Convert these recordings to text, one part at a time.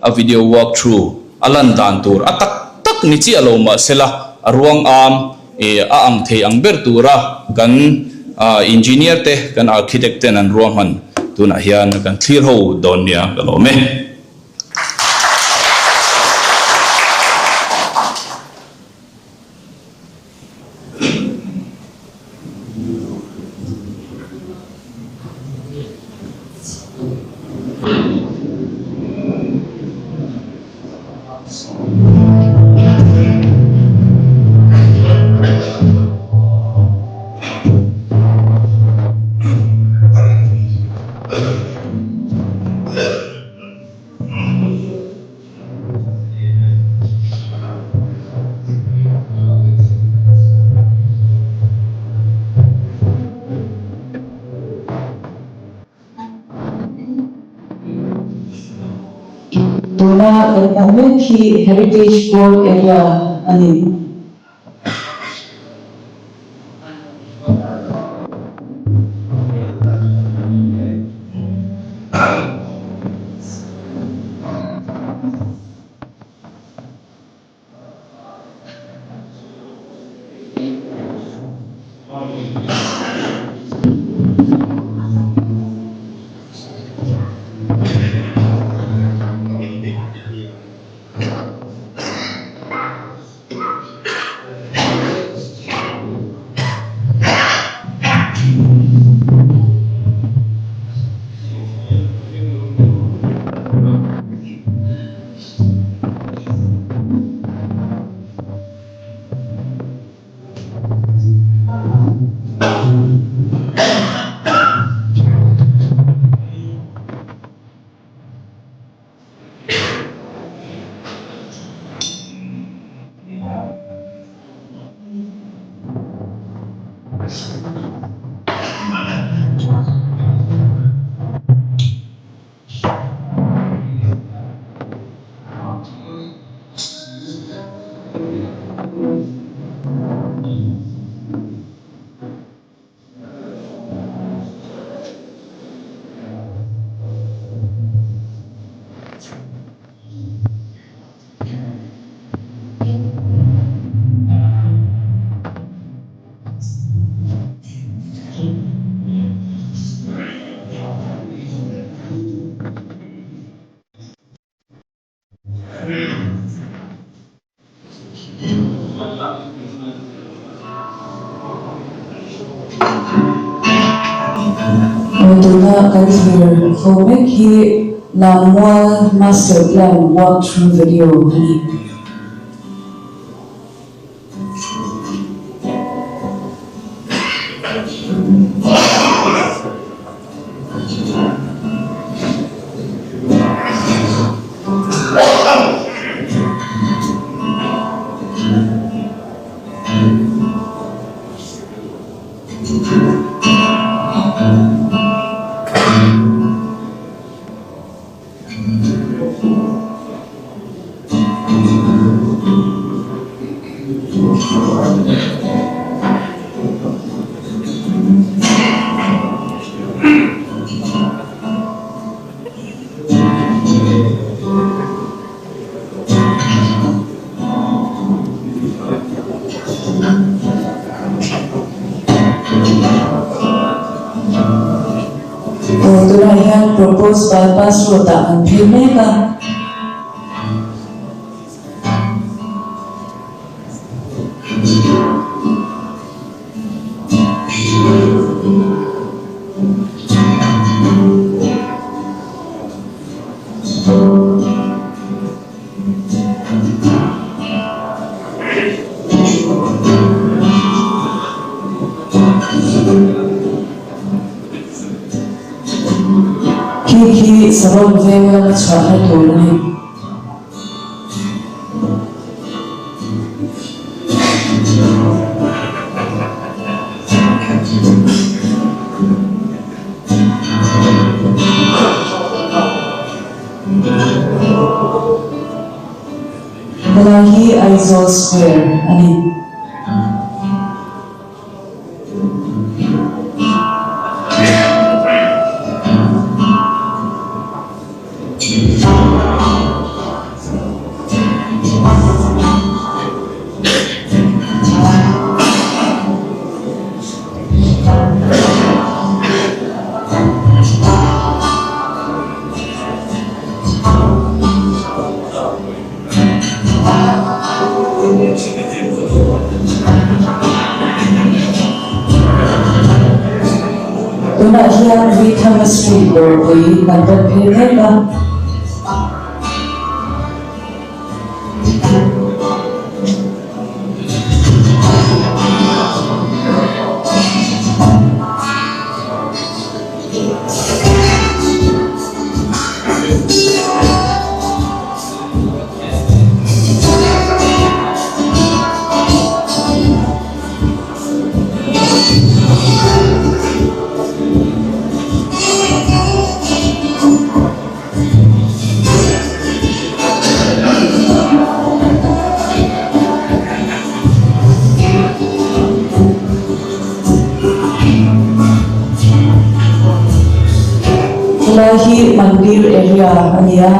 A video walk through a lan dan tur a tak tak ni chiah lo mahsela a ruang am ih a ang thei ang ber tura kan engineer te kan architect ten an ruahman tunah hian kan thlir ho dawn nia ka lawm e. Tuna kan hmuh mek hi Heritage Board Area a ni. Tuna kan thlir ho mek hi Lammual Master Plan walk through video a ni. Aw tunah hian proposed bypass road ah kan phei mek a. Khi khi Saron veng lama chhuahna tur a ni. Helai hi Aizawl Square a ni. Thanga Street dawrpui kan rawn phei mek a. Helai hi Mandir area a ni a.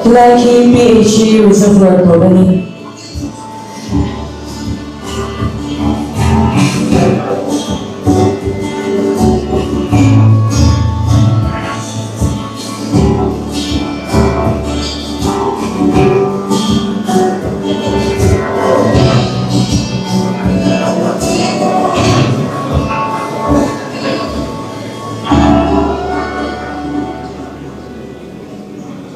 Helai hi PHE Reservoir tur a ni.